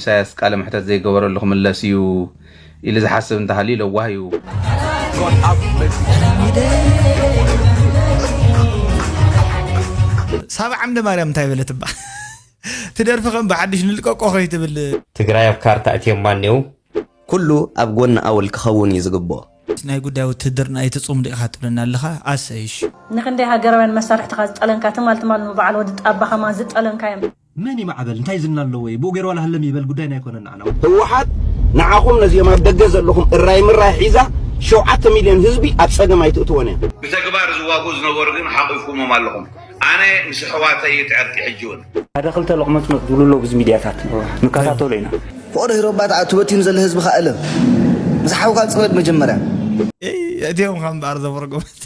ኢሳያስ ቃለ መሕተት ዘይገበረሉ ክምለስ እዩ ኢሉ ዝሓስብ እንተሃልዩ ለዋህ እዩ። ሳባ ዓምደ ማርያም እንታይ በለት እባ? ትደርፊ ከም ብሓድሽ ንልቀቆ ከይትብል። ትግራይ ኣብ ካርታ እትየማ እኔው። ኩሉ ኣብ ጎኒ ኣወል ክኸውን እዩ ዝግብኦ። ናይ ጉዳይ ውትድርና ኣይትጽምዶ ኢኻ ትብለና ኣለኻ ኣሰይሽ። ንክንደይ ሃገራውያን መሳርሕትኻ ዝጠለንካ ትማል ትማል ንበዓል ወዲ ጣባ ከማን ዝጠለንካዮም። መን ይማዕበል እንታይ ዝና ኣለዎ ብኡ ገይሩ ዋላ ሃለም ይበል ጉዳይና ኣይኮነን ንዓና። ህወሓት ንዓኹም ነዚኦም ኣብ ደገ ዘለኹም እራይ ምራይ ሒዛ ሸውዓተ ሚልዮን ህዝቢ ኣብ ፀገም ኣይትእትዎን እያ። ብተግባር ዝዋግኡ ዝነበሩ ግን ሓቂፍኩሞም ኣለኹም። ኣነ ምስ ኣሕዋተይ ይትዐርቂ ሕጂ እውን። ሓደ ክልተ ሎቕመጽመጽ ዝብሉ ኣለዉ ብዚ ሚድያታት ንከታተሎ ኢና። ፍቕሪ ሂሮባ ተበቲኑ ዘሎ ህዝቢ ከኣ እለም ምስ ሓውካ ጽመድ መጀመርያ። እቲኦም ካብ እምበኣር ዘበርጎመት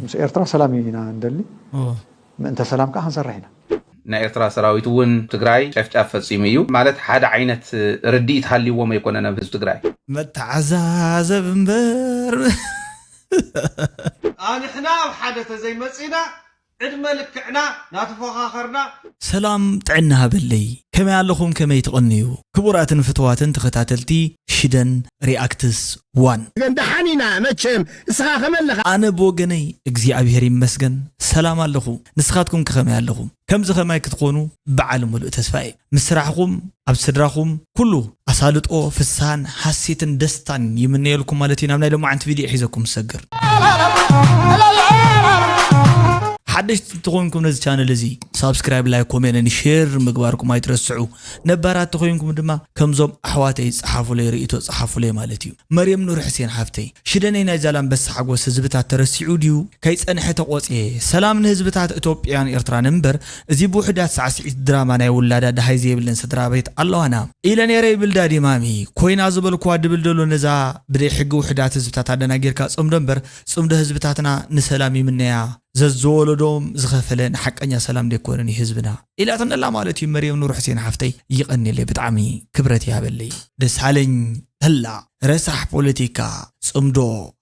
ምስ ኤርትራ ሰላም ኢና እንደሊ፣ ምእንተ ሰላም ከዓ ክንሰርሕ ኢና። ናይ ኤርትራ ሰራዊት እውን ትግራይ ጨፍጫፍ ፈጺሙ እዩ ማለት ሓደ ዓይነት ርድኢት ሃልይዎም ኣይኮነን ኣብ ህዝቢ ትግራይ። መተዓዛዘብ እምበር ኣንሕና ኣብ ሓደ ተዘይመጺና ዕድመ ልክዕና ናተፎኻኸርና። ሰላም ጥዕና ሃበለይ። ከመይ ኣለኹም? ከመይ ትቐንዩ? ክቡራትን ፍትዋትን ተኸታተልቲ ሽደን ሪኣክትስ ዋን። ግን ደሓን ኢና መቸም፣ እስኻ ከመይ ኣለኻ? ኣነ ብወገነይ እግዚኣብሔር ይመስገን ሰላም ኣለኹ። ንስኻትኩም ከ ከመይ ኣለኹም? ከምዚ ከማይ ክትኾኑ በዓል ሙሉእ ተስፋ እየ። ምስ ስራሕኹም፣ ኣብ ስድራኹም ኩሉ ኣሳልጦ፣ ፍስሃን፣ ሃሴትን ደስታን ይምነየልኩም ማለት እዩ። ናብ ናይ ሎማዓንቲ ቪድዮ ሒዘኩም ዝሰግር። ሓደሽቲ እንተኾይንኩም ነዚ ቻነል እዚ ሳብስክራይብ፣ ላይክ፣ ኮሜንትን ሼር ምግባርኩም ኣይትረስዑ። ነባራት ተኾይንኩም ድማ ከምዞም ኣሕዋተይ ጸሓፉለይ፣ ርእይቶ ጸሓፉለይ ማለት እዩ። መርየም ኑር ሕሴን ሓፍተይ፣ ሽደነይ ናይ ዛላምበሳ ሓጎስ ህዝብታት ተረሲዑ ድዩ? ከይጸንሐ ተቖጽየ። ሰላም ንህዝብታት ኢትዮጵያን ኤርትራን እምበር፣ እዚ ብውሑዳት ሳዕስዒት ድራማ ናይ ውላዳ ደሃይ ዘይብለን ስድራ ቤት ኣለዋና ኢለ ነይረ ይብል ዳዲ ማሚ። ኮይና ዝበልኩዋ ድብል ደሎ ነዛ ብደይ ሕጊ ውሑዳት ህዝብታት ኣደናጊርካ ጽምዶ እምበር፣ ጽምዶ ህዝብታትና ንሰላም ይምነያ። ዘዝወለዶም ዝኸፈለ ንሓቀኛ ሰላም ደይኮነን እዩ ህዝብና ኢላትኒ ኣላ ማለት እዩ። መርየም ኑር ሕሴን ሓፍተይ ይቐንየለይ፣ ብጣዕሚ ክብረት ይሃበለይ። ደሳለኝ ተላ ረሳሕ ፖለቲካ፣ ጽምዶ፣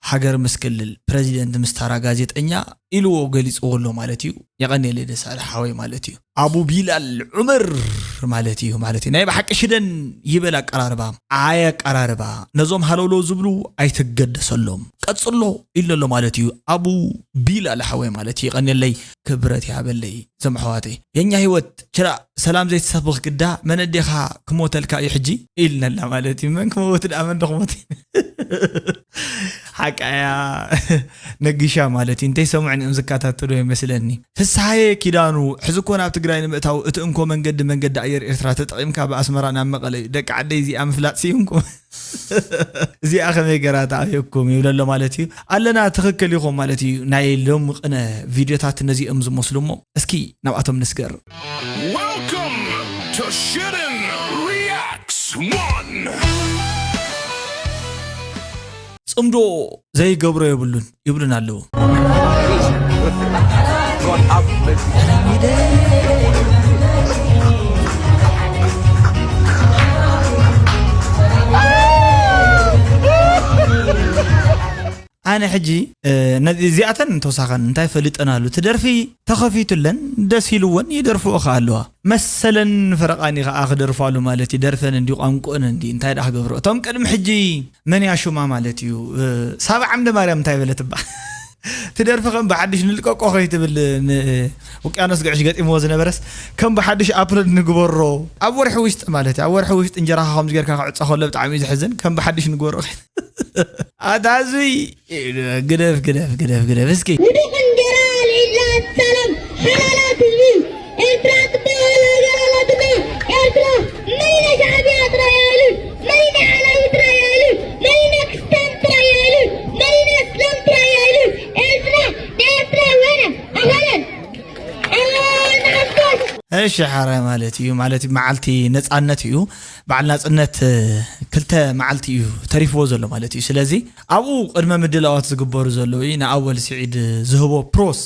ሃገር ምስ ክልል፣ ፕረዚደንት ምስ ተራ ጋዜጠኛ ኢልዎ ገሊጽዎ ኣሎ ማለት እዩ። የቐንየለይ ደሳለ ሓወይ ማለት እዩ። ኣቡ ቢላል ዑመር ማለት እዩ ማለት እዩ። ናይ ብሓቂ ሽደን ይበል ኣቀራርባ፣ ኣይ ኣቀራርባ። ነዞም ሃለውለው ዝብሉ ኣይትገደሰሎም። ቀጽሎ ኢሉ ኣሎ ማለት እዩ። ኣቡ ቢላል ሓወይ ማለት እዩ። የቐንየለይ፣ ክብረት ይሃበለይ። ዘም ኣሕዋተይ የኛ ህይወት ችራ ሰላም ዘይትሰብኽ ግዳ መን ኣዴኻ ክሞተልካ እዩ ሕጂ ኢልነላ ማለት እዩ። መን ክመውት ደኣ መን ዶ ክሞት እዩ? ሓቃያ ነጊሻ ማለት እዩ። እንተይ ሰምዑን እዮም ዝከታተሉ ይመስለኒ። ፍስሓየ ኪዳኑ ሕዚ እኮ ናብ ትግራይ ንምእታው እቲ እንኮ መንገዲ መንገዲ ኣየር ኤርትራ ተጠቒምካ ብኣስመራ ናብ መቐለ እዩ። ደቂ ዓደይ እዚኣ ምፍላጥ ስዩምኩም። እዚኣ ከመይ ገራ ተኣብየኩም ይብለሎ ማለት እዩ ኣለና። ትኽክል ኢኹም ማለት እዩ። ናይ ሎም ቅነ ቪድዮታት ነዚኦም ዝመስሉ እሞ እስኪ ናብኣቶም ንስገር። Welcome to Shitten Reacts One. ጽምዶ ዘይገብሮ የብሉን ይብሉን ኣለዉ። ኣነ ሕጂ ነዚኣተን እንተወሳኸን እንታይ ፈሊጠናሉ እቲ ደርፊ ተኸፊቱለን ደስ ኢልወን ይደርፍኦ ከ ኣለዋ መሰለን ፈረቓኒ ከኣ ክደርፋሉ ማለት እዩ። ደርፈን እንዲ ቋንቆን እንዲ እንታይ ደኣ ክገብሮ እቶም ቅድሚ ሕጂ መን ያሹማ ማለት እዩ። ሳባ ዓምደ ማርያም እንታይ በለት እባ ትደርፊ ከም ብሓድሽ ንልቀቆ ከይትብል ውቅያኖስ ግዕሽ ገጢምዎ ዝነበረስ ከም ብሓድሽ ኣፕሎድ ንግበሮ ኣብ ወርሒ ውሽጢ ማለት እዩ። ኣብ ወርሒ ውሽጢ እንጀራኻ ከምዚ ጌርካ ክዕፀ ከሎ ብጣዕሚ እዩ ዝሕዝን። ከም ብሓድሽ ንግበሮ ኣታዙይ ግደፍ ግደፍ ግደፍ ግደፍ እስኪ ንድሕን ገራ ልዒላ ሰላም ሓላላት ህዝቢ ኤርትራ ትበሃል ሃገር ኣላትና። ኤርትራ መሪና ሻዕብያ ጥራይ ኣይሉን፣ መሪና ሓላዊ ጥራይ ኣይሉን፣ መሪና ክስታን ጥራይ ኣይሉን፣ መሪና እስላም ጥራይ ኣይሉን። ኤርትራ ንኤርትራ ወነ ኣኸለን እሺ ሓራይ ማለት እዩ ማለት መዓልቲ ነፃነት እዩ። በዓል ናፅነት ክልተ መዓልቲ እዩ ተሪፍዎ ዘሎ ማለት እዩ። ስለዚ ኣብኡ ቅድመ ምድላዋት ዝግበሩ ዘለዉ እዩ ንኣወል ስዒድ ዝህቦ ፕሮስ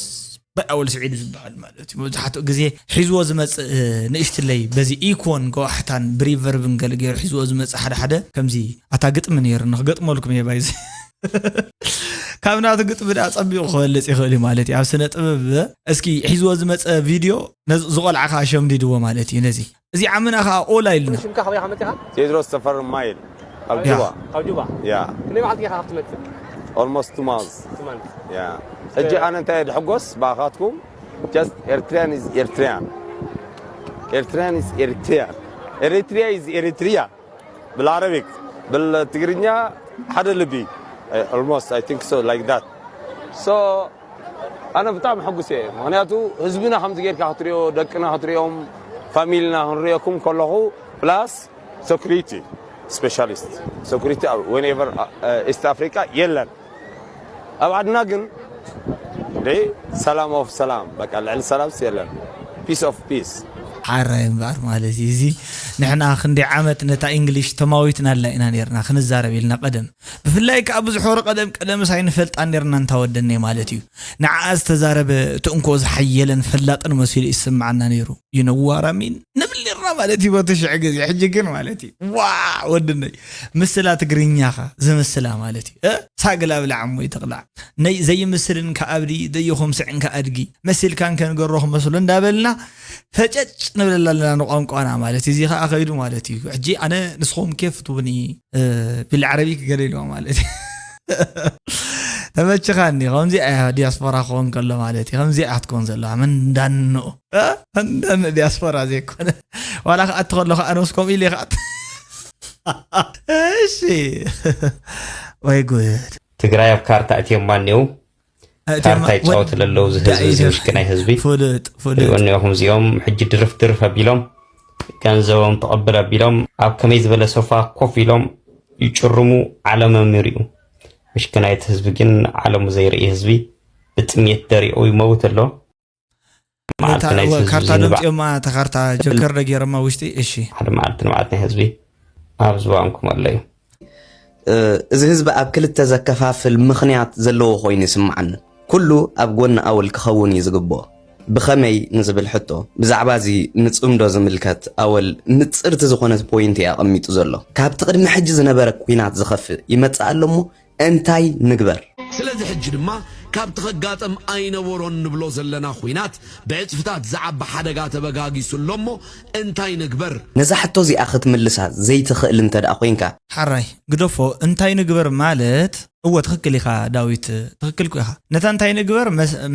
በኣወል ስዒድ ዝበሃል ማለት እዩ። መብዛሕትኡ ግዜ ሒዝዎ ዝመፅእ ንእሽትለይ በዚ ኢኮን ገዋሕታን ብሪቨርብን ገለ ገይሩ ሒዝዎ ዝመፅእ ሓደ ሓደ ከምዚ ኣታ ግጥሚ ነይሩ ንክገጥመልኩም እየ ባይዚ ካብ ናቱ ግጥሚ ደኣ ጸቢቑ ክበልጽ ይኽእል እዩ ማለት እዩ ኣብ ስነ ጥበብ። እስኪ ሒዝዎ ዝመጸ ቪድዮ ዝቖልዓ ከዓ ሸምዲድዎ ማለት እዩ ነዚ እዚ ዓምና ከዓ ኦላ ኢልና። ሽምካ ካበይ ኢኻ መፂኻ? ቴድሮስ ተፈሪ ማይል ካብ ያ። ጁባ ካብ ጁባ። ያ ክንደይ መዓልቲ ጌኻ ካብቲ መፅእ? Almost two months። ትማን ያ ሕጂ ኣነ እንታይ ድሕጎስ ብኣኻትኩም just Eritrean is Eritrean Eritrean is Eritrean Eritrea is Eritrea بالعربي بالትግርኛ ሓደ ልቢ almost I think so like that so ኣነ ብጣዕሚ ሕጉስ እየ ምክንያቱ ህዝብና ከምዚ ጌርካ ክትሪኦ ደቅና ክትሪኦም ፋሚልና ክንሪኦኩም ከለኹ plus security specialist security whenever East Africa የለን ኣብ ዓድና ግን እንደ ሰላም of ሰላም በቃ ልዕሊ ሰላምስ የለን peace of peace ሓራይ እምበኣር ማለት እዩ እዚ ንሕና ክንደይ ዓመት ነታ ኢንግሊሽ ተማዊትናላ ኢና ነርና ክንዛረብ ኢልና ቀደም ብፍላይ ከዓ ብዙሕ ወረ ቀደም ቀደምስ ኣይንፈልጣን ነርና እንታወደነይ ማለት እዩ ንዓኣ ዝተዛረበ እቲ እንኮ ዝሓየለን ፈላጥን መሲሉ ይስምዓና ነይሩ ይነዋራሚን ንብል ነርና ማለት እዩ በቲ ሽዕ ግዜ ሕጂ ግን ማለት እዩ ዋ ወድነይ ምስላ ትግርኛኻ ዝምስላ ማለት እዩ ሳግላ ብላዕ እሞ ይተቕላዕ ነይ ዘይምስልን ከኣብዲ ደይኹም ስዕን ከኣድጊ መሲልካን ከንገሮ ክመስሎ እንዳበልና ፈጨጭ ንብለላ ኣለና ንቋንቋና ማለት እዚ ከዓ ከይዱ ማለት እዩ ሕጂ ኣነ ንስኹም ኬፍ ትቡኒ ብልዓረቢ ክገለ ኢልዋ ማለት እዩ ተመችኻኒ ከምዚ ኣያ ዲያስፖራ ክኾን ከሎ ማለት እዩ ከምዚ ኣያ ክትኮን ዘለዋ መንዳንኦ መንዳን ዲያስፖራ ዘይኮነ ዋላ ክኣቲ ከሎ ከዓ ነስ ከምኡ ኢለ ክኣቲ እሺ ወይ ጉድ ትግራይ ኣብ ካርታ እትዮማ እኒው ካርታ ይጫወትሉ ኣለዉ ዝህዝቢ ዝምሽክናይ ህዝቢ ፍልጥ ፍልጥ ሪኦ እኒኦኹም እዚኦም ሕጂ ድርፍ ድርፍ ኣቢሎም ገንዘቦም ተቐብል ኣቢሎም ኣብ ከመይ ዝበለ ሶፋ ኮፍ ኢሎም ይጭርሙ ዓለሞም ይሪኡ ምሽክናይ እቲ ህዝቢ ግን ዓለሙ ዘይርኢ ህዝቢ ብጥሜት ደሪቑ ይመውት ኣሎ መዓልቲ ናይዚ ህዝቢ ካርታ ዝንባዕ ደምፅዮማ እታ ካርታ ጀከር ደጌረማ ውሽጢ እሺ ሓደ መዓልቲ ንመዓልቲ ናይ ህዝቢ ኣብ ዝባንኩም ኣሎ እዩ እዚ ህዝቢ ኣብ ክልተ ዘከፋፍል ምኽንያት ዘለዎ ኮይኑ ይስምዓኒ። ኩሉ ኣብ ጎኒ ኣወል ክኸውን እዩ ዝግብኦ። ብኸመይ ንዝብል ሕቶ፣ ብዛዕባ እዚ ንጽምዶ ዝምልከት ኣወል ንጽርቲ ዝኾነት ፖይንት እዩ ኣቐሚጡ ዘሎ። ካብቲ ቅድሚ ሕጂ ዝነበረ ኲናት ዝኸፍእ ይመጽእ ኣሎ እሞ እንታይ ንግበር? ስለዚ ሕጂ ድማ ካብቲ ከጋጥም ኣይነበሮን ንብሎ ዘለና ኹናት ብዕጽፍታት ዝዓቢ ሓደጋ ተበጋጊሱ ኣሎ እሞ እንታይ ንግበር? ነዛ ሕቶ እዚኣ ክትምልሳ ዘይትኽእል እንተ ደኣ ኾይንካ፣ ሓራይ ግደፎ እንታይ ንግበር ማለት እወ ትኽክል ኢኻ ዳዊት ትኽክል እኮ ኢኻ ነታ እንታይ ንግበር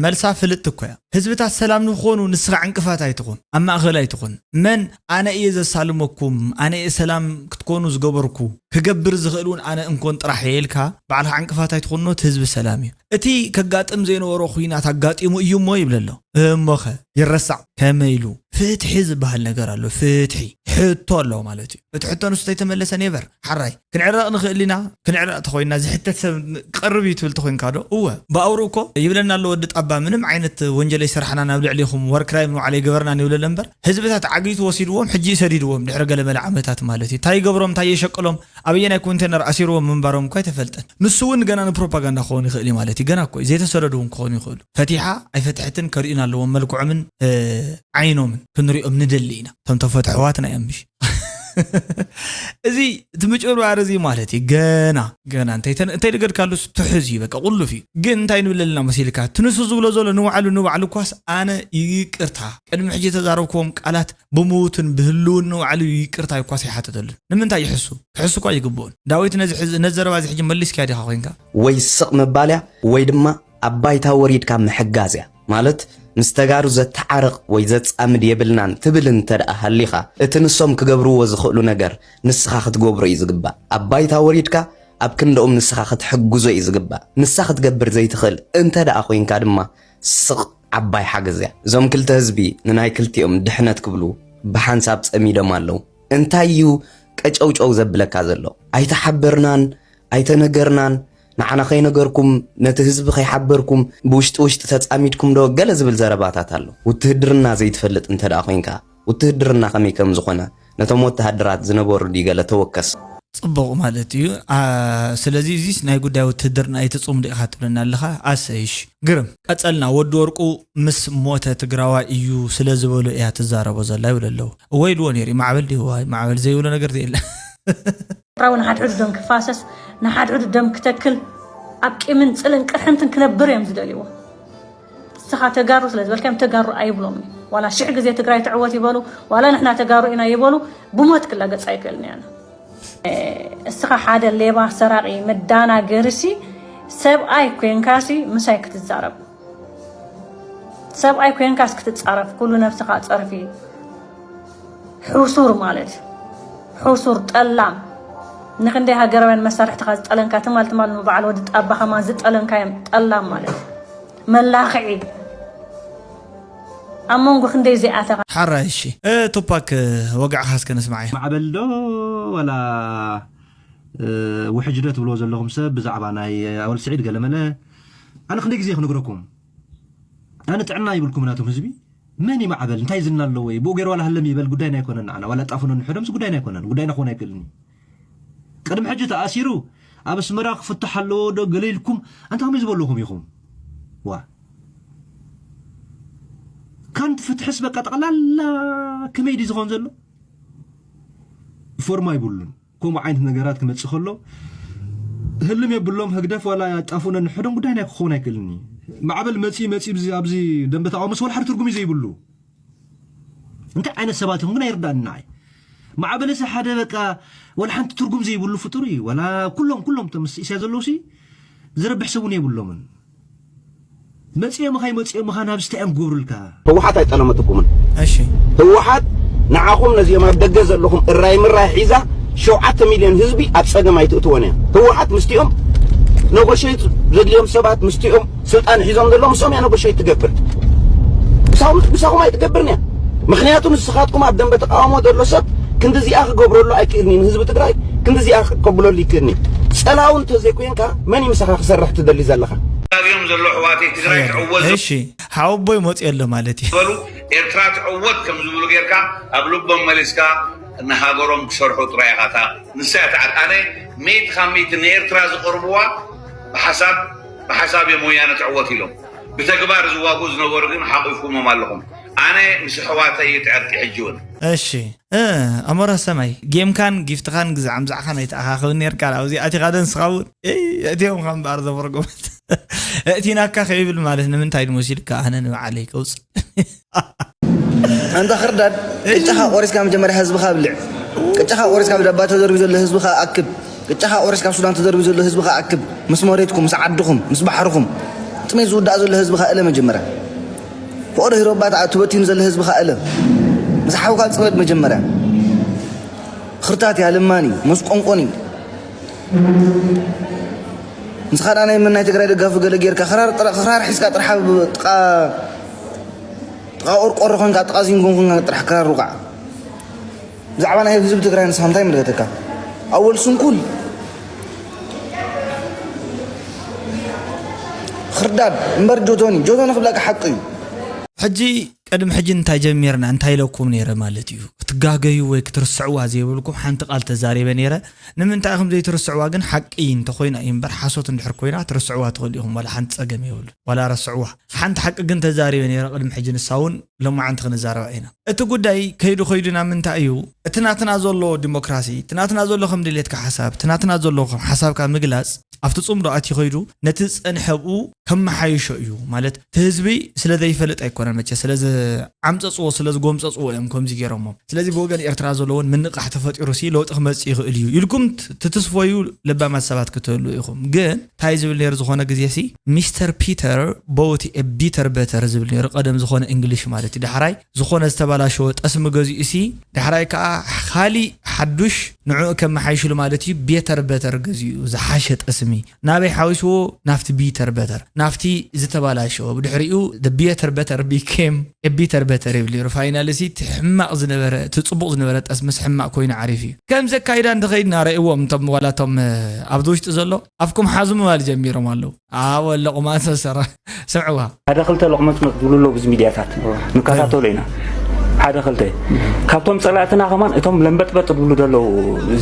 መልሳ ፍልጥቲ እኮ እያ ህዝብታት ሰላም ንክኾኑ ንስኻ ዕንቅፋት ኣይትኹን ኣብ ማእኸል ኣይትኹን መን ኣነ እየ ዘሳልመኩም ኣነ እየ ሰላም ክትኮኑ ዝገበርኩ ክገብር ዝኽእል እውን ኣነ እንኮን ጥራሕ እየ ኢልካ ባዕልኻ ዕንቅፋት ኣይትኹኖ እቲ ህዝቢ ሰላም እዩ እቲ ከጋጥም ዘይነበሮ ኹናት ኣጋጢሙ እዩ እሞ ይብል ኣሎ እሞኸ ይረሳዕ ከመይ ኢሉ ፍትሒ ዝበሃል ነገር ኣሎ ፍትሒ ሕቶ ኣሎ ማለት እዩ እቲ ሕቶ ንሱ ተይተመለሰ ኔቨር ሓራይ ክንዕረቕ ንኽእል ኢና ክንዕረቕ ተኾይንና ዝሕተት ሰብ ቀርብ እዩ ትብል ተኾይንካ ዶ እወ ብኣውሩ እኮ ይብለና ኣሎ ወዲ ጣባ ምንም ዓይነት ወንጀል ኣይሰራሕና ናብ ልዕሊኹም ወርክራይም ንባዕሉ ኣይገበርናን ይብለለ እምበር ህዝብታት ዓጊቱ ወሲድዎም ሕጂ ይሰዲድዎም ድሕሪ ገለመለ ዓመታት ማለት እዩ እንታይ ይገብሮም እንታይ የሸቅሎም ኣበየናይ ኮንቴነር ኣሲርዎም ምንባሮም እኳ ኣይተፈልጠን። ንሱ እውን ገና ንፕሮፓጋንዳ ክኸውን ይኽእል እዩ ማለት እዩ። ገና እኮ እዩ ዘይተሰደዱ እውን ክኾኑ ይኽእሉ። ፈቲሓ ኣይፈትሐትን ከርእዩና ኣለዎም መልክዖምን ዓይኖምን ክንሪኦም ንደሊ ኢና። እቶም ተፈትሑ ኣሕዋትና እዮም ምሽ እዚ እቲ ምጭብርባር እዚ ማለት እዩ ገና ገና እንተይተን- እንተይደገድካሉስ ትሕዝ እዩ በቃ ቁሉፍ እዩ ግን እንታይ ንብል ኣለና መሲልካ እቲ ንሱ ዝብሎ ዘሎ ንባዕሉ ንባዕሉ እኳስ ኣነ ይቅርታ ቅድሚ ሕጂ ተዛረብክዎም ቃላት ብምዉትን ብህልውንኡ ባዕሉ ይቅርታ እኳስ ኣይሓተተሉን። ንምንታይ ይሕሱ? ክሕሱ እኳ ኣይግብኦን። ዳዊት ነዚ ሕዚ ነዚ ዘረባ እዚ ሕጂ መሊስካዮ ዲኻ ኮይንካ? ወይ ስቕ ምባል እያ ወይ ድማ ኣብ ባይታ ወሪድካ ምሕጋዝ እያ። ማለት ምስ ተጋሩ ዘተዓርቕ ወይ ዘጻምድ የብልናን ትብል እንተ ደኣ ሃሊኻ፣ እቲ ንሶም ክገብርዎ ዝኽእሉ ነገር ንስኻ ክትገብሮ እዩ ዝግባእ። ኣብ ባይታ ወሪድካ ኣብ ክንድኦም ንስኻ ክትሕግዞ እዩ ዝግባእ። ንሳ ክትገብር ዘይትኽእል እንተ ደኣ ኮይንካ ድማ ስቕ ዓባይ ሓገዝ እያ። እዞም ክልተ ህዝቢ ንናይ ክልቲኦም ድሕነት ክብሉ ብሓንሳብ ጸሚዶም ኣለዉ። እንታይ እዩ ቀጨውጨው ዘብለካ ዘሎ? ኣይተሓበርናን ኣይተነገርናን ንዓና ከይነገርኩም ነቲ ህዝቢ ከይሓበርኩም ብውሽጢ ውሽጢ ተጻሚድኩም ዶ ገለ ዝብል ዘረባታት ኣሎ። ውትህድርና ዘይትፈልጥ እንተ ደኣ ኮይንካ ውትህድርና ከመይ ከም ዝኾነ ነቶም ወተሃደራት ዝነበሩ ድዩ ገለ ተወከስ። ጽቡቕ ማለት እዩ። ስለዚ እዚስ ናይ ጉዳይ ውትህድርና ኣይትጽምዶ ኢኻ ትብለና ኣለኻ። ኣሰይሽ ግርም ቀጸልና ወዲ ወርቁ ምስ ሞተ ትግራዋይ እዩ ስለ ዝበሎ እያ ትዛረቦ ዘላ ይብሉ ኣለዉ። እወ ኢልዎ ነይሩ እዩ። ማዕበል ድዩ ዋይ ማዕበል ዘይብሎ ነገር የለ። ኤርትራዊ ንሓድሕዱ ደም ክፋሰስ ንሓድሕዱ ደም ክተክል ኣብ ቂምን ጽልን ቅርሕንትን ክነብር እዮም ዝደልይዎ። ንስኻ ተጋሩ ስለ ዝበልካዮም ተጋሩ ኣይብሎም እዩ። ዋላ ሽሕ ግዜ ትግራይ ትዕወት ይበሉ፣ ዋላ ንሕና ተጋሩ ኢና ይበሉ፣ ብሞት ክላገጽ ኣይክእልን እያ። እስኻ ሓደ ሌባ፣ ሰራቒ፣ መዳናገርሲ ሰብኣይ ኮንካሲ ምሳይ ክትዛረብ፣ ሰብኣይ ኮንካስ ክትጻረፍ፣ ኩሉ ነብስኻ ጸርፊ። ሕሱር ማለት ሕሱር ጠላም። ንክንደይ ሃገራውያን መሳርሕትኻ ዝጠለንካ፣ ትማል ትማል ንበዓል ወዲ ጣባ ከማን ዝጠለንካዮም ጠላም ማለት መላኽዒ። ኣብ መንጎ ክንደይ ዘይኣተኻ። ሓራይ፣ እሺ። እ፣ ቱፓክ፣ ወግዕኻ እስከ ንስማዕ እዩ። ማዕበል ዶ ዋላ፣ እ፣ ውሕጅ ዶ ትብልዎ ዘለኹም ሰብ ብዛዕባ ናይ ኣወል ስዒድ ገለመለ፣ ኣነ ክንደይ ግዜ ክነግረኩም? ኣነ ጥዕና ይብልኩም ናቶም ህዝቢ። መን እዩ ማዕበል? እንታይ ዝና ኣለዎ? ብኡ ገይሩ ዋላ ሃለም ይበል ጉዳይና ኣይኮነን። ንዓና ዋላ ጣፉኖ ንሕዶምስ ጉዳይና ኣይኮነን። ጉዳይና ክኾን ኣይክእልን እዩ። ቅድሚ ሕጂ ተኣሲሩ ኣብ ኣስመራ ክፍታሕ ኣለዎ ዶ ገለ ኢልኩም ኣንታ ከመይ ዝበለኹም ኢኹም? ዋ። ካንት ፍትሕስ በቃ ጠቕላላ ከመይ ድዩ ዝኾን ዘሎ? ፎርማ ይብሉን። ከምኡ ዓይነት ነገራት ክመጽእ ከሎ ህልም የብሎም። ህግደፍ ዋላ ጣፉኖ ንሕዶም ጉዳይና ክኸውን ኣይክእልን እዩ። ማዕበል መጺ መጺ ኣብዚ፣ ኣብዚ ደንበ ተቃውሞስ ዋላ ሓደ ትርጉም እዩ ዘይብሉ። እንታይ ዓይነት ሰባት እዮም ግን ኣይርዳእን ንዓይ። ማዕበልስ ሓደ በቃ ዋላ ሓንቲ ትርጉም ዘይብሉ ፍጡር እዩ። ዋላ ኩሎም፣ ኩሎም እቶም ምስ ኢሳያስ ዘለውሲ ዝረብሕ ሰብ እውን የብሎምን። መጺኦምኻ ይመጺኦምኻ ናብዚ እንታይ እዮም ክገብሩልካ? ህወሓት ኣይጠለመትኩምን። እሺ። ህወሓት ንዓኹም ነዚኦም ኣብ ደገ ዘለኹም እራይ ምራይ ሒዛ ሸውዓተ ሚልዮን ህዝቢ ኣብ ጸገም ኣይትእትዎን እያ። ህወሓት ምስቲኦም ነጎሸይት ዘድልዮም ሰባት ምስቲኦም ስልጣን ሒዞም ዘለዉ ምስኦም እያ ነጎሸይት ትገብር። ምሳኹም፣ ምሳኹም ኣይትገብርን እያ። ምኽንያቱ ንስኻትኩም ኣብ ደንበ ተቃውሞ ዘሎ ሰብ ክንድዚኣ ክገብረሉ ኣይክእልን እዩ። ንህዝቢ ትግራይ ክንድዚኣ ከብለሉ ይክእልን እዩ። ጸላው እንተዘይኮይንካ መን እዩ ምሳኻ ክሰርሕ ትደሊ ዘለኻ? ኣብዮም ዘሎ ኣሕዋተይ ትግራይ ትዕወት እሺ፣ ሓወቦይ መፂኡ ኣሎ ማለት እዩ። ዝበሉ ኤርትራ ትዕወት ከም ዝብሉ ጌርካ ኣብ ልቦም መሊስካ ንሃገሮም ክሰርሑ ጥራይ ኢኻ። እታ ንሳ እያ ትዓል። ኣነ ሚእቲ ካብ ሚእቲ ንኤርትራ ዝቕርብዋ ብሓሳብ፣ ብሓሳብ እዮም ወያነ ትዕወት ኢሎም። ብተግባር ዝዋግኡ ዝነበሩ ግን ሓቂፍኩሞም ኣለኹም። ኣነ ምስ ኣሕዋተይ እዩ ትዕርቂ ሕጂ እውን። እሺ፣ እ፣ ኣሞራ ሰማይ፣ ጌምካን ጊፍትኻን ግዛዕ ምዛዕኻን ኣይተኣኻኽብን ኔርካ። ኣብዚ ኣቲኻ ዶ ንስኻ እውን? እይ፣ እቲኦም ኸም በኣር ዘበርጎመት። እእቲናካ ከይብል ማለት ንምንታይ ድመሲልካ? ኣነ ንባዕለይ ከውፅእ። ኣንታ ኽርዳድ፣ ቅጫኻ ቆሪስካ መጀመርያ ህዝብኻ ኣብልዕ። ቅጫኻ ቆሪስካ ብዳባ ተዘርቢ ዘሎ ህዝብኻ ኣክብ። ቅጫኻ ቆሪስካ ኣብ ሱዳን ተዘርቢ ዘሎ ህዝብኻ ኣክብ። ምስ መሬትኩም፣ ምስ ዓድኹም፣ ምስ ባሕርኹም። ጥሜት ዝውዳእ ዘሎ ህዝብኻ እለ መጀመርያ። ፍቕሪ ሂሮባ ተዓ-፣ ተበቲኑ ዘሎ ህዝብኻ እለ። ምስ ሓውካ ጽመድ መጀመርያ። ኽርታት እያ፣ ለማኒ፣ መስቆንቆኒ። ንስኻ ደኣ ናይ መን ናይ ትግራይ ደጋፊ ገለ ጌርካ፣ ክራር ጥራ-፣ ክራር ሒዝካ ጥራሕ ኣብ ጥቓ፣ ጥቓ ቆርቆሮ ኮንካ፣ ጥቓ ዚንጎን ኮንካ ጥራሕ ክራር ውቃዕ። ብዛዕባ ናይ ህዝቢ ትግራይ ንስኻ እንታይ ይምልከተካ? ኣወል ስንኩል። ኽርዳድ እምበር ጆቶኒ፣ ጆቶኒ ክብለካ ሓቂ እዩ። ሕጂ ቅድሚ ሕጂ እንታይ ጀሚርና፣ እንታይ ኢለኩም ነይረ ማለት እዩ? ክትጋገዩ ወይ ክትርስዕዋ ዘይብልኩም ሓንቲ ቃል ተዛሪበ ነይረ። ንምንታይ ኢኹም ዘይትርስዕዋ ግን ሓቂ እንተኾይና እዩ እምበር፣ ሓሶት እንድሕር ኮይና ትርስዕዋ ትኽእሉ ኢኹም፣ ዋላ ሓንቲ ጸገም የብሉን። ዋላ ረስዕዋ። ሓንቲ ሓቂ ግን ተዛሪበ ነይረ ቅድሚ ሕጂ፣ ንሳ እውን ሎማዓንቲ ክንዛረባ ኢና። እቲ ጉዳይ ከይዱ ከይዱ ናብ ምንታይ እዩ? እቲ ናትና ዘሎ ዲሞክራሲ፣ እቲ ናትና ዘሎ ከም ድሌትካ ሓሳብ፣ እቲ ናትና ዘሎ ከም ሓሳብካ ምግላጽ፣ ኣብቲ ጽምዶ ኣትዩ ከይዱ ነቲ ዝጸንሐ ብኡ ከመሓይሾ እዩ። ማለት፣ እቲ ህዝቢ ስለ ዘይፈልጥ ኣይኮነን መቸ፣ ስለ ዝዓምጸጽዎ፣ ስለ ዝጎምጸጽዎ እዮም ከምዚ ገይሮሞ። ስለዚ ብወገን ኤርትራ ዘሎ እውን ምንቃሕ ተፈጢሩ ሲ ለውጢ ክመጽእ ይኽእል እዩ ኢልኩም ት-፣ ትትስፎዩ ለባማት ሰባት ክትህሉ ኢኹም። ግን እንታይ ዝብል ነይሩ ዝኾነ ግዜ ሲ፣ ሚስተር ፒተር ቦውት ኤ ቢተር በተር ዝብል ነይሩ። ቀደም ዝኾነ እንግሊሽ ማለት እዩ። ዳሕራይ ዝኾነ ዝተባላሸወ ጠስሚ ገዚኡ ሲ፣ ዳሕራይ ከኣ ካሊእ ሓዱሽ ንዕኡ ከመሓይሽሉ ማለት እዩ። ቤተር በተር ገዚኡ ዝሓሸ ጠስሚ ናበይ ሓዊስዎ? ናፍቲ ቢተር በተር፣ ናፍቲ ዝተባላሸወ። ብድሕሪኡ the better better became a bitter better ይብል ነይሩ። ፋይናል ሲ እቲ ሕማቕ ዝነበረ፣ እቲ ጽቡቕ ዝነበረ ጠስምስ ሕማቕ ኮይኑ ዓሪፍ እዩ። ከምዚ ኣካይዳ እንተኸይድና ረእዎም እቶም ዋላ እቶም፣ እ፣ ኣብዚ ውሽጢ ዘሎ ኣፍኩም ሓዙ ምባል ጀሚሮም ኣለዉ። ኣወ ለቑማት ሰሰራ ስምዕዋ። ሓደ ክልተ ለቑመጽመጽ ዝብሉ ኣለዉ፣ ብዚ ሚድያታት ንከታተሎ ኢና። ሓደ ክልተ ካብቶም ጸላእትና ከማን እቶም ለምበጥበጥ ዝብሉ ዘለዉ፣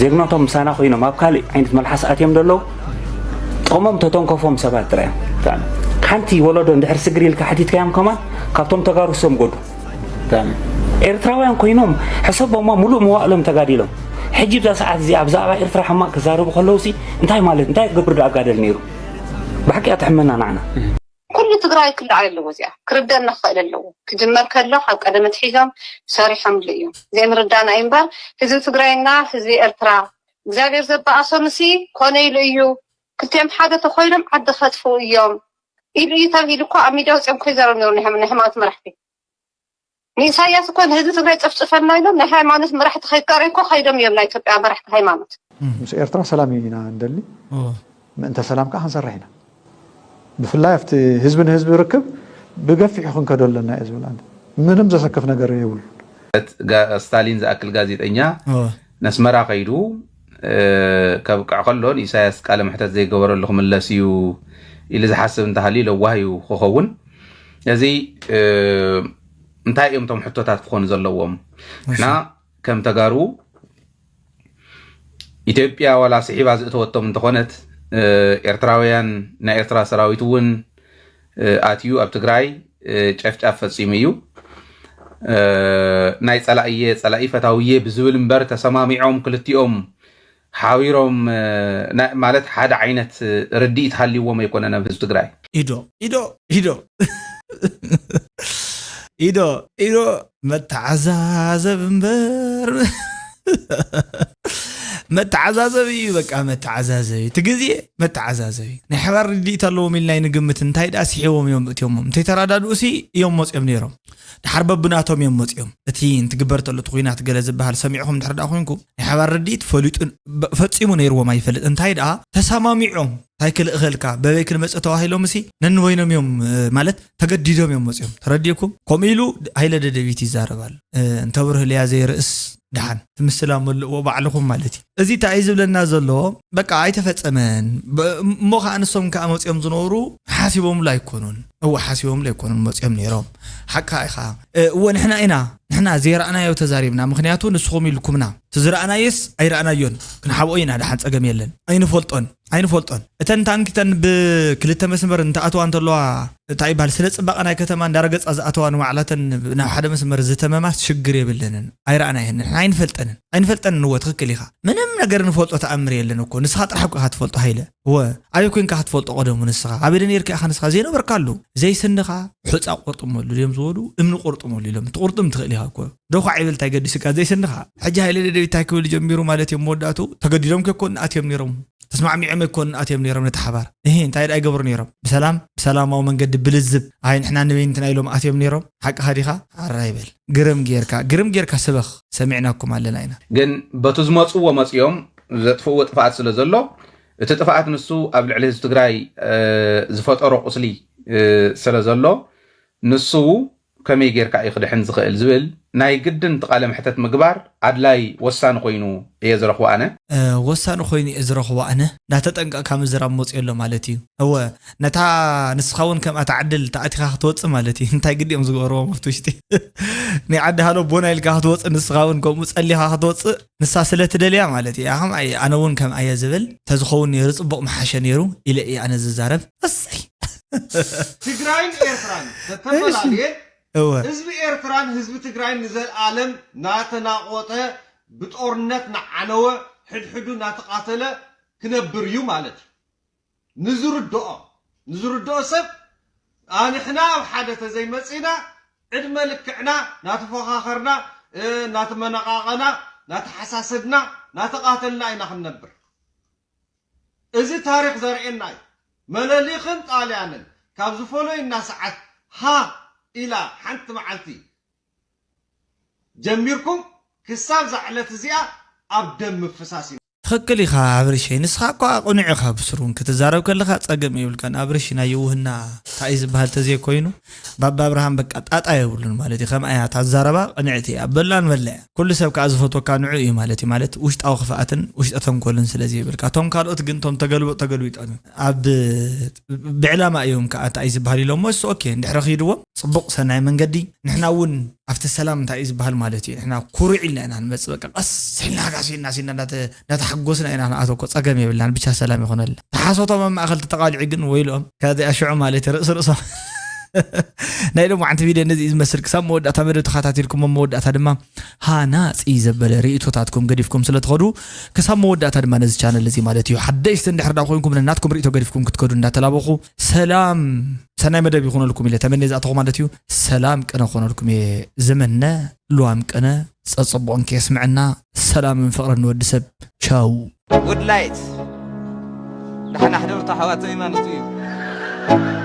ዜግነቶም ምሳና ኮይኖም ኣብ ካልእ ዓይነት መልሓስ ኣትዮም ዘለዉ፣ ጥቕሞም ተተንከፎም ሰባት ጥራይ እዮም። ሓንቲ ወለዶ እንድሕር ስግር ኢልካ ሓቲትካዮም ከማን ካብቶም ተጋሩ ሰም ጎዱ። ኤርትራውያን ኮይኖም ሕሰቦማ፣ ሙሉእ መዋእሎም ተጋዲሎም። ሕጂ ብዛ ሰዓት እዚኣ ብዛዕባ ኤርትራ ሕማቕ ክዛረቡ ከለዉ ሲ እንታይ ማለት፣ እንታይ ክገብር ዶ ኣጋደል ነይሩ? ብሓቂ እያ ተሕመና ንዓና። ኩሉ እቲ ትግራይ ክልዓል ኣለዎ። እዚኣ ክርደና ክኽእል ኣለዎ። ክጅመር ከሎ ካብ ቀደም ኣትሒዞም ሰሪሖምሉ እዮም። እዚኦም ርዳና እዩ እምበር ህዝቢ ትግራይና ህዝቢ ኤርትራ እግዚኣብሔር ዘበኣሶምሲ ኮነ ኢሉ እዩ። ክልቲኦም ሓደ ተኮይኖም ዓዲ ከጥፍኡ እዮም ኢሉ እዩ ተባሂሉ እኮ ኣብ ሚድያ ወፂኦም እኮ ይዛረቡ ነይሩ ናይ ሃይማ- ናይ ሃይማኖት መራሕቲ። ንኢሳያስ እኮ ንህዝቢ ትግራይ ጨፍጭፈና ኢሎም ናይ ሃይማኖት መራሕቲ ከይቀረ እኮ ከይዶም እዮም ናይ ኢትዮጵያ መራሕቲ ሃይማኖት። ምስ ኤርትራ ሰላም ኢና እንደሊ፣ ምእንተ ሰላም ከዓ ክንሰርሕ ኢና። ብፍላይ ኣብቲ ህዝቢ ንህዝቢ ርክብ ብገፊሑ ክንከዶ ኣለና እየ ዝብል ኣነ። ምንም ዘሰክፍ ነገር የብሉ። ስታሊን ዝኣክል ጋዜጠኛ ነስመራ ከይዱ ከብቅዕ ከሎ ንኢሳያስ ቃለ መሕተት ዘይገበረሉ ክምለስ እዩ ኢሉ ዝሓስብ እንተሃልዩ ለዋህ እዩ ክኸውን። እዚ እንታይ እዮም እቶም ሕቶታት ክኾኑ ዘለዎም? ንሕና ከም ተጋሩ ኢትዮጵያ ዋላ ስሒባ ዝእተወቶም እንተኾነት ኤርትራውያን ናይ ኤርትራ ሰራዊት እውን ኣትዩ ኣብ ትግራይ ጨፍጫፍ ፈፂሙ እዩ። ናይ ፀላእየ ፀላኢ ፈታውየ ብዝብል እምበር ተሰማሚዖም ክልቲኦም ሓቢሮም ማለት ሓደ ዓይነት ርድኢት ሃልይዎም ኣይኮነን ኣብ ህዝቢ ትግራይ። ኢዶ ኢዶ ኢዶ ኢዶ ኢዶ መተዓዛዘብ እምበር መተዓዛዘብ እዩ። በቃ መተዓዛዘብ እዩ። እቲ ግዜ መተዓዛዘብ እዩ። ናይ ሓባር ርድኢት ኣለዎም ኢልና ንግምት። እንታይ ደኣ ስሒቦም እዮም እትዮሞም እንተይተረዳድኡ ሲ እዮም መፅኦም ነይሮም። ድሓር በብናቶም እዮም መፅኦም። እቲ እንትግበር ተሎ እቲ ኩናት ገለ ዝበሃል ሰሚዕኹም ድሕር ደኣ ኮንኩም ናይ ሓባር ርድኢት ፈሊጡ ፈፂሙ ነይርዎም ኣይፈልጥ። እንታይ ደኣ ተሰማሚዖም እንታይ ክልእኸልካ በበይ ክንመፅእ ተባሂሎም ሲ ነንበይኖም እዮም ማለት ተገዲዶም እዮም መፅኦም። ተረዲእኩም? ከምኡ ኢሉ ሃይለ ደደቢት ይዛረባል። እንተብርህ ልያ ዘይርእስ ድሓን ትምስላ መልእዎ ባዕልኹም ማለት እዩ። እዚ እንታይ እዩ ዝብለና ዘሎ? በቃ ኣይተፈፀመን። እሞ ከዓ ንሶም ከዓ መፅኦም ዝነበሩ ሓሲቦምሉ ኣይኮኑን። እወ ሓሲቦምሉ ኣይኮኑን መፅኦም ነይሮም። ሓቅካ ኢኻ። እወ ንሕና ኢና ንሕና ዘይረኣናዮ ተዛሪብና። ምክንያቱ ንስኹም ኢልኩምና። እቲ ዝረኣናየስ ኣይረኣናዮን። ክንሓብኦ ኢና ድሓን ፀገም የለን። ኣይንፈልጦን ኣይንፈልጦን። እተን ታንኪተን ብክልተ መስመር እንተኣተዋ እንተለዋ እንታይ ይበሃል ስለ ፅባቐ ናይ ከተማ እንዳረገፃ ዝኣተዋ ንባዕላተን ናብ ሓደ መስመር ዝተመማስ ሽግር የብለንን። ኣይረኣናየን ንሕና ኣይንፈልጠንን ኣይንፈልጠንን። እወ ትኽክል ኢኻ። ምንም ነገር ንፈልጦ ተኣምር የለን እኮ ንስኻ ጥራሕ እኮ ኢኻ ትፈልጦ ሃይለ። እወ ኣበይ ኮንካ ክትፈልጦ ቀደሙ ንስኻ ኣበይ ዶ ነይርካ ኢኻ ንስኻ ዘይነበርካሉ ዘይስንኻ ሑፃ ቆርጥመሉ ድዮም ዝበሉ እምኒ ቆርጥመሉ ኢሎም ትቁርጥም ትኽእል ኢኻ እኮ። ዶኳዕ ይብል እንታይ ገዲስካ ዘይስንኻ። ሕጂ ሃይለ ደደቢት እንታይ ክብል ጀሚሩ ማለት እዮም መወዳእቱ ተገዲዶም ከይኮኑ ኣትዮም ነይሮም። ተስማዕሚዖም ኣይኮኑ ኣትዮም ነይሮም ነቲ ሓባር እህ እንታይ ደኣ ይገብሩ ነይሮም ብሰላም ብሰላማዊ መንገዲ ብልዝብ ኣይ ንሕና ንበይንትና ኢሎም ኣትዮም ነይሮም። ሓቅኻ ዲኻ? ኣራ ይበል። ግርም ጌርካ ግርም ጌርካ ስበኽ። ሰሚዕናኩም ኣለና ኢና። ግን በቱ ዝመፅዎ መፅዮም ዘጥፍእዎ ጥፍኣት ስለ ዘሎ እቲ ጥፍኣት ንሱ ኣብ ልዕሊ ህዝቢ ትግራይ ዝፈጠሮ ቁስሊ ስለ ዘሎ ንሱ ከመይ ጌርካ እዩ ክድሕን ዝኽእል ዝብል ናይ ግድን እቲ ቃለ መሕተት ምግባር ኣድላይ ወሳኒ ኮይኑ እየ ዝረኽቦ ኣነ። ወሳኒ ኮይኑ እየ ዝረኽቦ ኣነ። እንዳተጠንቀቕካ ምዝራብ መፅዮ ኣሎ ማለት እዩ። እወ ነታ ንስኻ እውን ከምኣ ትዓድል ተኣቲኻ ክትወፅእ ማለት እዩ። እንታይ ግዲ እዮም ዝገበርዎም ኣብቲ ውሽጢ ናይ ዓዲ ሃሎ ቦና ኢልካ ክትወፅእ ንስኻ እውን ከምኡ ፀሊኻ ክትወፅእ ንሳ ስለ ትደልያ ማለት እያ። ከምኣ እየ ኣነ እውን ከምኣ እየ ዝብል ተዝኸውን ነይሩ ፅቡቕ ምሓሸ ነይሩ ኢለ እየ ኣነ ዝዛረብ። እሰይ ትግራይን ኤርትራን ተተፈላልየን እወ ህዝቢ ኤርትራን ህዝቢ ትግራይን ንዘልኣለም ናተናቆተ ብጦርነት ናዓነወ ሕድሕዱ ናተቃተለ ክነብር እዩ ማለት እዩ። ንዝርድኦ ንዝርድኦ ሰብ ኣንሕና ኣብ ሓደ ተዘይመፂና ዕድመ ልክዕና ናተፈኻኸርና ናተመነቃቀና ናተሓሳሰድና ናተቃተልና ኢና ክንነብር። እዚ ታሪኽ ዘርእየና እዩ። መለሊኽን ጣልያንን ካብ ዝፈለዩና ሰዓት ሃ ኢላ ሓንቲ መዓልቲ ጀሚርኩም ክሳብ እዛ ዕለት እዚኣ ኣብ ደም ምፍሳስ ኢና። ትኽክል ኢኻ ኣብርሸይ፣ ንስኻ እኳ ቅኑዕ ኢኻ ብስሩ እውን ክትዛረብ ከለኻ ጸገም የብልካን። ኣብርሽ ናይ የውህና እንታይ እዩ ዝበሃል ተዘይኮይኑ ባባ ኣብርሃም በቃ ጣጣ የብሉን ማለት እዩ። ከምኣ እያ እታ ኣዛረባ ቅንዕቲ እያ። በላ ንበላ እያ። ኩሉ ሰብ ከዓ ዝፈትወካ ንዑ እዩ ማለት እዩ። ማለት ውሽጣዊ ክፍኣትን ውሽጠ ተንኮልን ስለ ዘይብልካ። እቶም ካልኦት ግን እቶም ተገልበጡ ተገልቢጦም እዮም። ኣብ ብዕላማ እዮም ከዓ እንታይ እዩ ዝበሃል ኢሎሞ እሱ ኦኬ እንድሕሪ ኺድዎም ፅቡቕ ሰናይ መንገዲ ንሕና እውን ኣብቲ ሰላም እንታይ እዩ ዝበሃል ማለት እዩ። ንሕና ኩሩዕ ኢልና ኢና ንመፅእ በቃ ቀስ ኢልና ጋሲና ሲና እንዳተሓጎስና ኢና ንኣተኮ ፀገም የብልናን ብቻ ሰላም ይኾነልና። ተሓሶቶም ኣብ ማእኸል ተጠቓሊዑ ግን ወይልኦም ከዚኣ ሽዑ ማለት እዩ ርእሲ ርእሶም ናይ ሎማዓንቲ ቪድዮ ነዚ እዩ ዝመስል። ክሳብ መወዳእታ መደብ ተኸታቲልኩም፣ ኣብ መወዳእታ ድማ ሃናፂ ዘበለ ርእይቶታትኩም ገዲፍኩም ስለ ትኸዱ፣ ክሳብ መወዳእታ ድማ ነዚ ቻነል እዚ ማለት እዩ፣ ሓደሽቲ እንድሕር ዳ ኮይንኩም፣ ነናትኩም ርእይቶ ገዲፍኩም ክትከዱ እንዳተላበኹ፣ ሰላም ሰናይ መደብ ይኹነልኩም ኢለ ተመንየ ዝኣተኹ ማለት እዩ። ሰላም ቅነ ክኾነልኩም እየ ዝምነ። ልዋም ቅነ፣ ጸጽቡቕን ከየስምዐና፣ ሰላምን ፍቕርን ንወዲ ሰብ። ቻው። ጉድ ላይት፣ ደሓን ኣሕደሩ ኣሕዋተይ ማለት እዩ።